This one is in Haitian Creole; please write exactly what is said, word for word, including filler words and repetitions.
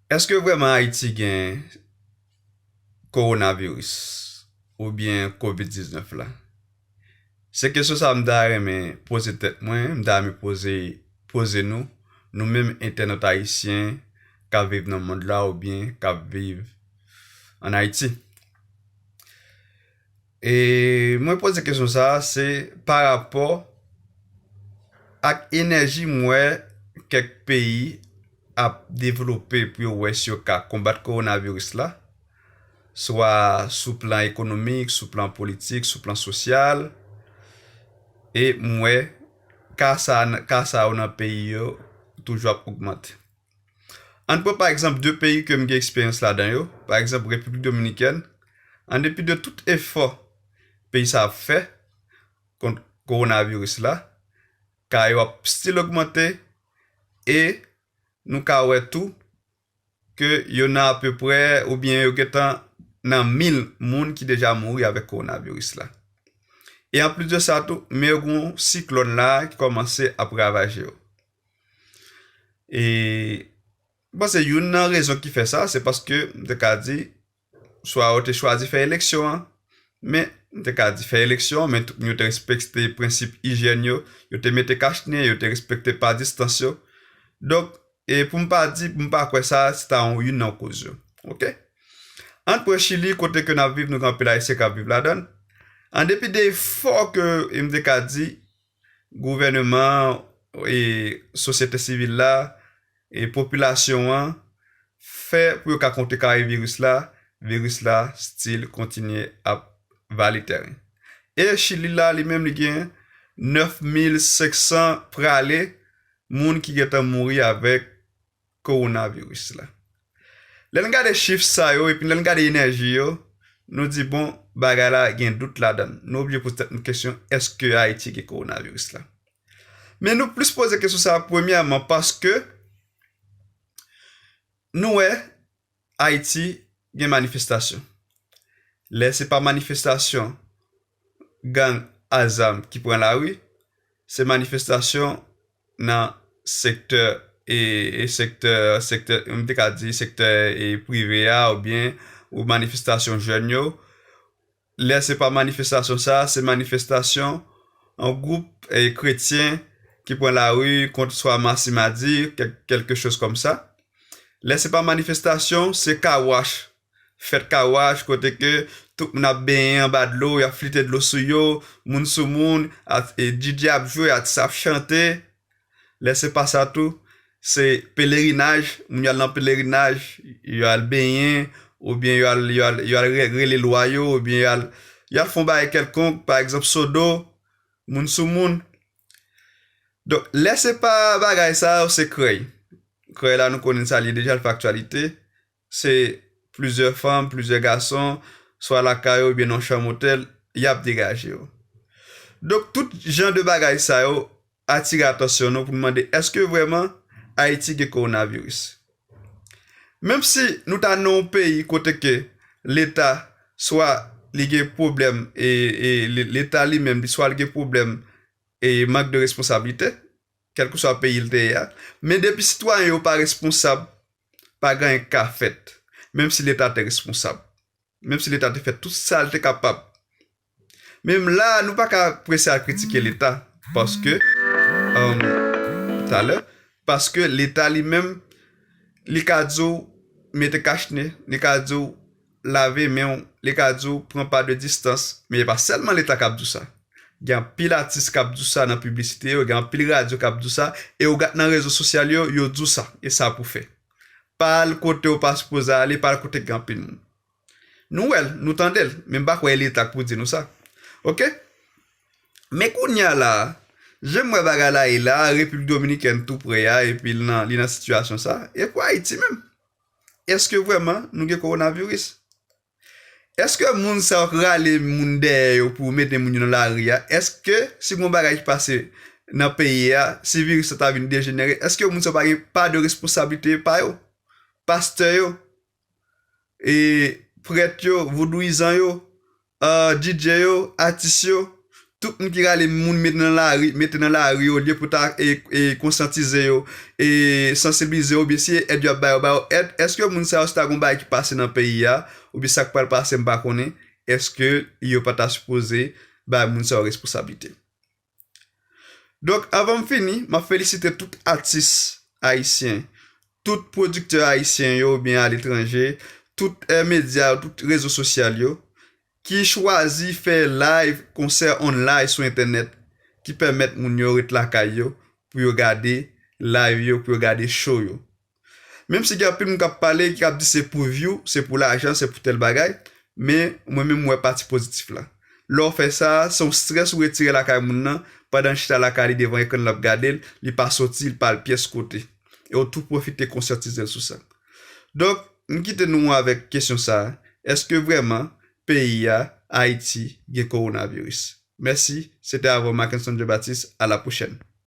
Èske vrèman Ayiti gen kowonaviris oubyen kovid diznèf la? Se kesyon sa a m ta renmen poze tèt mwen, m ta renmen poze, poze nou, nou menm entènot ayisyen k ap viv nan mond la oubyen k ap viv ann Ayiti. E mwen poze kesyon sa a, se pa rapò ak enèji m wè kèk peyi ap devlope pou yo wè si yo ka konbat kowonaviris la, swa sou plan ekonomik, sou plan politik, sou plan sosyal, e m wè ka sa, ka sa yo nan peyi yo toujou ap ogmante. Ann pran pa egzanp de peyi ke m gen eksperyans ladan yo, pa egzanp Repiblik Dominikèn, an depi de tout efò peyi sa ap fè kont kowonaviris la, ka yo ap still ogmante e nou ka wè tou ke yo nan apeprè oubyen yo gentan nan mil moun ki deja mouri avèk kowonaviris la. E anplis de sa tou, men yo gen yon siklòn la ki kòmanse ap ravaje yo. E m panse youn nan rezon ki fè sa, se paske m te ka di, swa yo te chwazi fè eleksyon an, men m te ka di fè eleksyon, men tout moun yo te respekte prensip ijyèn yo, yo te mete kachnen, yo te respekte pa distans yo. Donk, e pou m pa di, pou m pa kwè sa, se ta yon youn nan koz yo. Oke? Ann pran Chili, kote ke n ap viv, nou gen anpil Ayisyen k ap viv ladan l. An depi de efò ke, e m te ka di, gouvèneman, e sosyete sivil la, e popilasyon an fè pou yo ka kontre kare viris la, viris la still kontinye ap vale tèren. E Chili la, li menm, li gen nèf mil senk san prale moun ki gentan mouri avèk kowonaviris la. Lè n gade chif sa yo, epi lè n gade enèji yo, nou di, bon, bagay la gen dout ladan l. Nou oblije poze tèt nou kesyon, èske Ayiti gen kowonaviris la? Men nou plis poze kesyon sa a, premyèman, paske nou wè Ayiti gen manifestasyon. Lè se pa manifestasyon gang a zam ki pran lari, se manifestasyon nan sektè, e, e sektè, sektè, m te ka di sektè, e, prive a, oubyen ou manifestasyon jèn yo. Lè se pa manifestasyon sa, se manifestasyon yon gwoup, e, kretyen ki pran lari kont swa Masi Madi, kèl-, kèlke choz kòm sa. Lè se pa manifestasyon, se car wash. Fèt car wash, kote ke tout moun ap benyen anba dlo, y ap flite dlo sou yo, moun sou moun, at-, e, D J ap jwe, atis ap chante. Lè se pa sa tou, se pelerinaj, moun y al nan pelerinaj, y al benyen, oubyen y al, y al, y al re-, rele lwa yo, oubyen y al, y al fè yon bagay kèlkonk, pa egzanp, sodo, moun sou moun. Donk, lè se pa bagay sa yo, se krèy. Krèy la, nou konnen sa, li deja l fè aktyalite. Se plizyè fanm, plizyè gason, swa lakay yo oubyen nan chanm otèl, y ap degaje yo. Donk, tout jan de bagay sa yo atire atansyon nou pou n mande, èske vrèman Ayiti gen kowonaviris? Menm si nou ta nan yon peyi kote ke Leta, swa li gen pwoblèm, e, e, le-, Leta li menm, li, swa li gen pwoblèm, e, mank de responsablite, kèlkeswa peyi l te ye a. Men depi sitwayen yo pa responsab, pa gen anyen k ka fèt, menm si Leta te responsab, menm si Leta te fè tout sa l te kapab. Menm la, nou pa ka prese al kritike Leta, paske, um, talè, paske Leta li menm, li ka di w mete kachnen, li ka di w lave men w, li ka di w pran pa de distans, men e pa sèlman Leta k ap di w sa. Gen anpil atis k ap di w sa nan piblisite yo, gen anpil radyo k ap di w sa, e w gad nan rezo sosyal yo, yo di w sa, e sa pou fè. Pa al kote w pa sipoze ale, pa al kote gen anpil moun. Nou wè l, nou tande l, men m pa kwè e Leta k pou di nou sa. Oke? Men kounye a la, jan m wè bagay la ye la, Repiblik Dominikèn tou pre a, epi l nan, li nan sitiyasyon sa, e pou Ayiti menm? Èske vrèman nou gen kowonaviris? Èske moun sa yo k rale moun dèyè yo pou mete moun yo nan lari a, èske si gon bagay ki pase nan peyi a, si viris la ta vin dejenere, èske moun sa yo pa gen pa de responsablite pa yo? Pastè yo, e prèt yo, vodouyizan yo, ah, D J yo, atis yo, Tout moun ki rale moun mete nan lari, mete nan lari olye pou ta e, e, konsyantize yo, e sansibilize yo, oubyen si e èd y ap ba yo, ba yo èd. Èske moun sa yo, si ta gon bagay ki pase nan peyi a, oubyen sa k pral pase, m pa konnen, èske yo pa ta sipoze bay moun sa yo responsablite? Donk, anvan m fini, m ap felisite tout atis ayisyen, tout pwodiktè ayisyen yo oubyen aletranje, tout, eh, medya yo, tout rezo sosyal yo, ki chwazi fè live, konsè online sou entènèt, ki pèmèt moun yo ret lakay yo pou yo gade live yo, pou yo gade show yo. Menm si gen anpil moun k ap pale, ki ap di se pou view, se pou lajan, se pou tèl bagay, men mwen menm, m wè pati pozitif la. Lè w fè sa, se yon strès ou retire lakay moun nan, pandan l chita lakay li devan ekran, l ap gade l, li pa soti, li pa al pyès kote. E w tou pwofite konsyantize l sou sa. Donk, m kite nou avèk kesyon sa a, èske vrèman peyi a, Ayiti, gen kowonaviris? Mèsi, se te avè w Mackenson Jean Baptiste, à la prochaine.